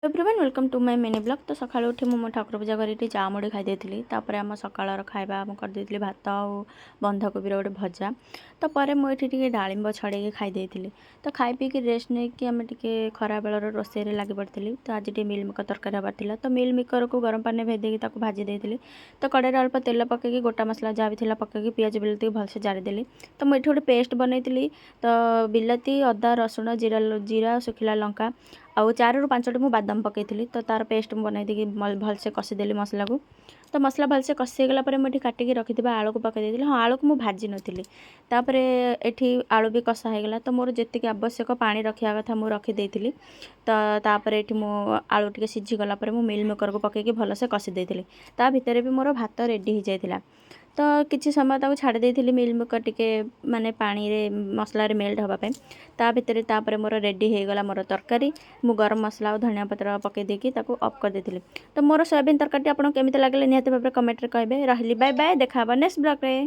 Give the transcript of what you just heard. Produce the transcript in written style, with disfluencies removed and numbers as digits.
Everyone, welcome to my mini vlog। ତ ସକାଳୁ ଉଠି ମୁଁ ମୋ ଠାକୁର ପୂଜା କରିକି ଟିକେ ଚା ମୁଢ଼ି ଖାଇ ଦେଇଥିଲି। ତାପରେ ଆମ ସକାଳର ଖାଇବା ମୁଁ କରିଦେଇଥିଲି ଭାତ ଆଉ ବନ୍ଧାକୋବିର ଗୋଟେ ଭଜା। ତ ପରେ ମୁଁ ଏଠି ଟିକେ ଡାଳିମ୍ବ ଛଡ଼େଇକି ଖାଇ ଦେଇଥିଲି। ତ ଖାଇ ପିଇକି ରେଷ୍ଟ ନେଇକି ଆମେ ଟିକେ ଖରାବେଳର ରୋଷେଇରେ ଲାଗି ପଡ଼ିଥିଲି। ତ ଆଜି ଟିକେ ମିଲ୍ ମିକର ତରକାରୀ ହେବାର ଥିଲା। ତ ମିଲ୍ ମିକରକୁ ଗରମ ପାଣିରେ ଭେଦେଇକି ତାକୁ ଭାଜି ଦେଇଥିଲି। ତ କଡ଼େଇରେ ଅଳ୍ପ ତେଲ ପକେଇକି, ଗୋଟା ମସଲା ଯାହା ବି ଥିଲା ପକେଇକି, ପିଆଜ ବିଲାତିକି ଭଲସେ ଜାରିଦେଲି। ତ ମୁଁ ଏଠି ଗୋଟେ ପେଷ୍ଟ ବନେଇଥିଲି। ତ ବିଲାତି, ଅଦା, ରସୁଣ, ଜିରା ଜିରା, ଶୁଖିଲା ଲଙ୍କା ଆଉ ଚାରିରୁ ପାଞ୍ଚଟି ମୁଁ ବାଦାମ ପକେଇଥିଲି। ତ ତାର ପେଷ୍ଟ ମୁଁ ବନେଇ ଦେଇକି ଭଲସେ କଷିଦେଲି ମସଲାକୁ। ତ ମସଲା ଭଲସେ କଷି ହେଇଗଲା ପରେ ମୁଁ ଏଠି କାଟିକି ରଖିଥିବା ଆଳୁକୁ ପକେଇ ଦେଇଥିଲି। ହଁ, ଆଳୁକୁ ମୁଁ ଭାଜି ନଥିଲି। ତାପରେ ଏଠି ଆଳୁ ବି କଷା ହେଇଗଲା। ତ ମୋର ଯେତିକି ଆବଶ୍ୟକ ପାଣି ରଖିବା କଥା, ମୁଁ ରଖିଦେଇଥିଲି। ତ ତାପରେ ଏଠି ମୁଁ ଆଳୁ ଟିକେ ସିଝିଗଲା ପରେ ମୁଁ ମିଲ୍ ମେକରକୁ ପକେଇକି ଭଲସେ କଷି ଦେଇଥିଲି। ତା ଭିତରେ ବି ମୋର ଭାତ ରେଡ଼ି ହେଇଯାଇଥିଲା। ତ କିଛି ସମୟ ତାକୁ ଛାଡ଼ି ଦେଇଥିଲି ମିଲ୍ ମେକର ଟିକେ ମାନେ ପାଣିରେ ମସଲାରେ ମେଲ୍ଟ ହେବା ପାଇଁ। ତା ଭିତରେ ତାପରେ ମୋର ରେଡ଼ି ହେଇଗଲା ମୋର ତରକାରୀ। ମୁଁ ଗରମ ମସଲା ଆଉ ଧନିଆ ପତ୍ର ପକେଇ ଦେଇକି ତାକୁ ଅଫ୍ କରିଦେଇଥିଲି। ତ ମୋର ସୋୟାବିନ୍ ତରକାରୀଟି ଆପଣଙ୍କୁ କେମିତି ଲାଗିଲେ, ନିହାତି ଭାବରେ କମେଣ୍ଟରେ କହିବେ। ରହିଲି, ବାଏ ବାଏ, ଦେଖା ହେବ ନେକ୍ସଟ ବ୍ଲଗ୍ରେ।